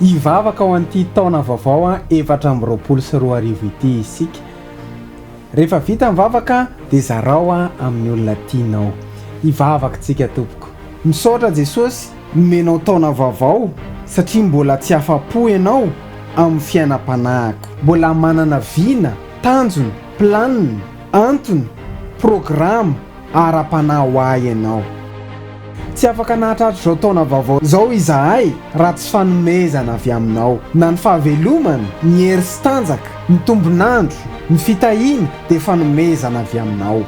Hivavaka ho an'ity taona vaovao 2024 ity isika. Rehefa vita ny vavaka dia zarao amin'ny olona tianao. Hivavaka tsika tompoko. Misaotra Jesosy nomenao taona vaovao satria mbola tsy afa-po ianao amin'ny fiainam-panahiko. Mbola manana vina, tanjona, planina, antony, programa ara-panahy ho ahy ianao. Tsy afaka nahatratra izao taona vaovao izao izahay raha tsy fanomezana avy aminao. Na ny fahavelomana, ny hery sy tanjaka, ny tombon'andro, ny fitahiana dia fanomezana avy aminao.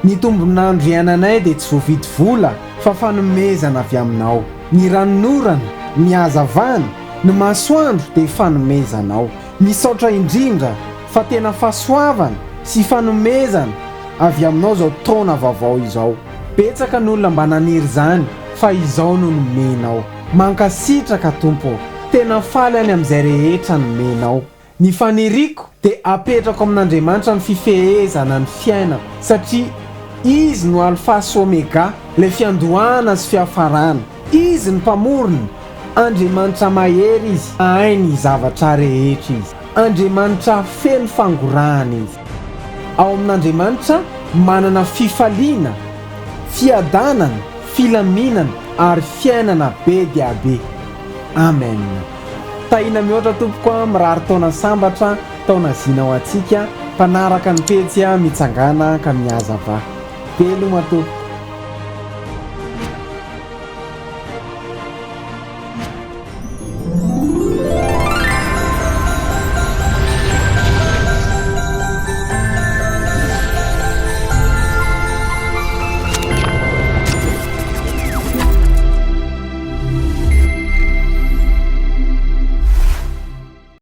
Ny tombon'andro iainanay dia tsy voavidy vola fa fanomezana avy aminao. Ny ranonorana, ny hazavana, ny masoandro dia fanomezanao. Misaotra indrindra fa tena fahasoavana sy fanomezana avy aminao izao taona vaovao izao. Betsaka ny olona mba naniry izany fa izao no nomenao. Mankasitraka Tompo ô! Tena faly any amin'izay rehetra nomenao. Ny faniriako dia apetrako amin'Andriamanitra ny fifehezana ny fiainako satria Izy no Alpha sy Omega, ilay fiandohana sy fiafarana. Izy no Mpamorona, Andriamanitra mahery Izy, mahay ny zavatra rehetra Izy. Andriamanitra feno fangorahana Izy. Ao amin'Andriamanitra manana fifaliana, fiadanana, filaminana ary fiainana be dia be. Amen. Tahiana mihoatra tompoko a, mirary taona sambatra, taona zina ho antsika, mpanaraka ny pejy a, mitsangàna ka mihazavà. Veloma tompoko.